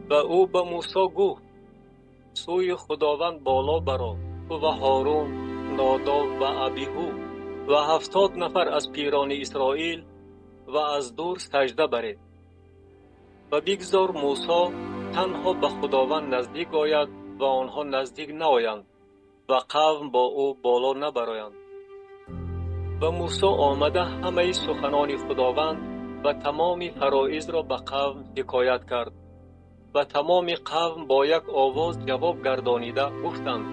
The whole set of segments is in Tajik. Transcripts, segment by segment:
Ва ӯ ба Мусо гуфт: сӯи Худованд боло баро, ту ва Ҳорун, Нодов ва Абиҳу ва 70 нафар аз пирони Исроил ва аз дур сажда баред. Ва бигзор Мусо танҳо ба Худованд наздик ояд ва онҳо наздик наоянд ва қавм бо ӯ боло набароянд. Ва Мусо омада ҳамаи суханони Худованд ва тамоми фароизро ба қавм ҳикоят кард. Ва тамоми қавм бо як овоз ҷавоб гардонида гуфтанд: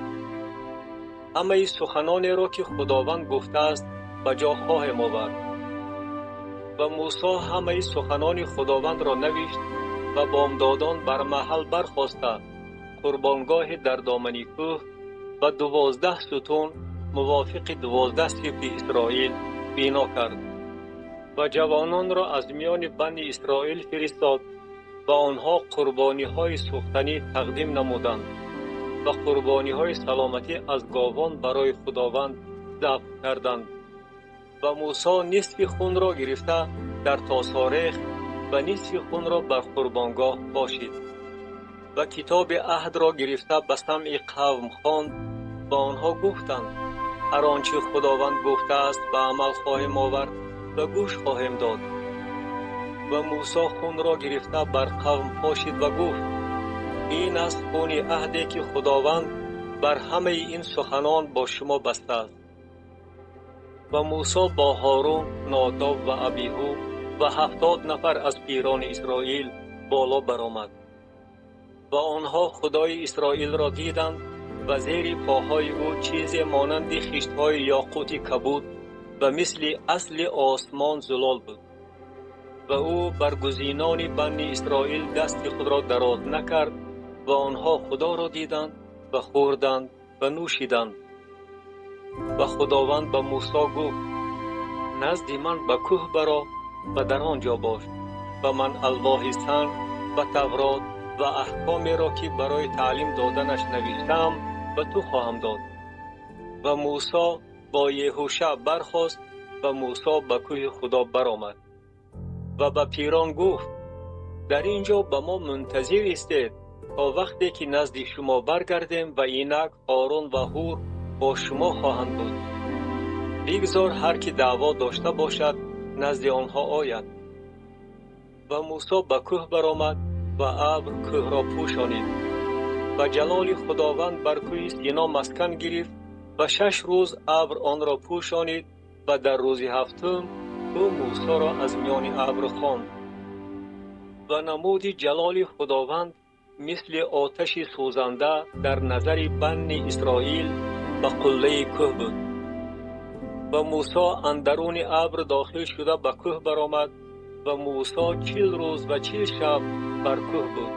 ҳамаи суханонеро, ки Худованд гуфтааст, ба ҷо хоҳем овард. Ва Мусо ҳамаи суханони Худовандро навишт ва бомдодон бар маҳал бархоста қурбонгоҳи дар домани кӯҳ ва 12 сутун мувофиқи 12 сибти Исроил бино кард ва ҷавононро аз миёни бани Исроил фиристод ва онҳо қурбониҳои сӯхтанӣ тақдим намуданд ва қурбониҳои саломатӣ аз говон барои Худованд забҳ карданд. Ва Мусо нисфи хунро гирифта дар тосҳо рехт ва нисфи хунро бар қурбонгоҳ пошид ва китоби аҳдро гирифта ба самъи қавм хонд ва онҳо гуфтанд: ҳар он чи Худованд гуфтааст, ба амал хоҳем овард ва гӯш хоҳем дод. Ва Мусо хунро гирифта бар қавм пошид ва гуфт: ин аст хуни аҳде, ки Худованд бар ҳамаи ин суханон бо шумо бастааст. Ва Мусо бо Ҳорун, Нодов ва Абиҳу ва 70 нафар аз пирони Исроил боло баромад. Ва онҳо Худои Исроилро диданд ва зери поҳои ӯ чизе монанди хиштҳои ёқути кабуд ва мисли асли осмон зулол буд. Ва ӯ бар гузинони бани Исроил дасти худро дароз накард ва онҳо Худоро диданд ва хӯрданд ва нӯшиданд. Ва Худованд ба Мусо гуфт: назди ман ба кӯҳ баро ва дар он ҷо бош ва ман алвоҳи санг ва Таврот ва аҳкомеро, ки барои таълим доданаш навиштаам, ба ту хоҳам дод. Ва Мусо бо Еҳуша бархост ва Мусо ба кӯҳи Худо баромад ва ба пирон гуфт: дар ин ҷо ба мо мунтазир истед то вақте ки назди шумо баргардем ва инак Ҳорун ва Ҳур бо шумо хоҳанд буд. Бигзор ҳар ки даъво дошта бошад, назди онҳо ояд. Ва Мусо ба кӯҳ баромад ва абр кӯҳро пӯшонид. Ва ҷалоли Худованд бар кӯҳи Сино маскан гирифт ва 6 рӯз абр онро пӯшонид ва дар рӯзи ҳафтум ӯ Мусоро аз миёни абр хонд. Ва намуди ҷалоли Худованд мисли оташи сӯзанда дар назари бани Исроил ба қуллаи кӯҳ буд. Ва Мусо андаруни абр дохил шуда ба кӯҳ баромад ва Мусо 40 рӯз ва 40 шаб бар кӯҳ буд.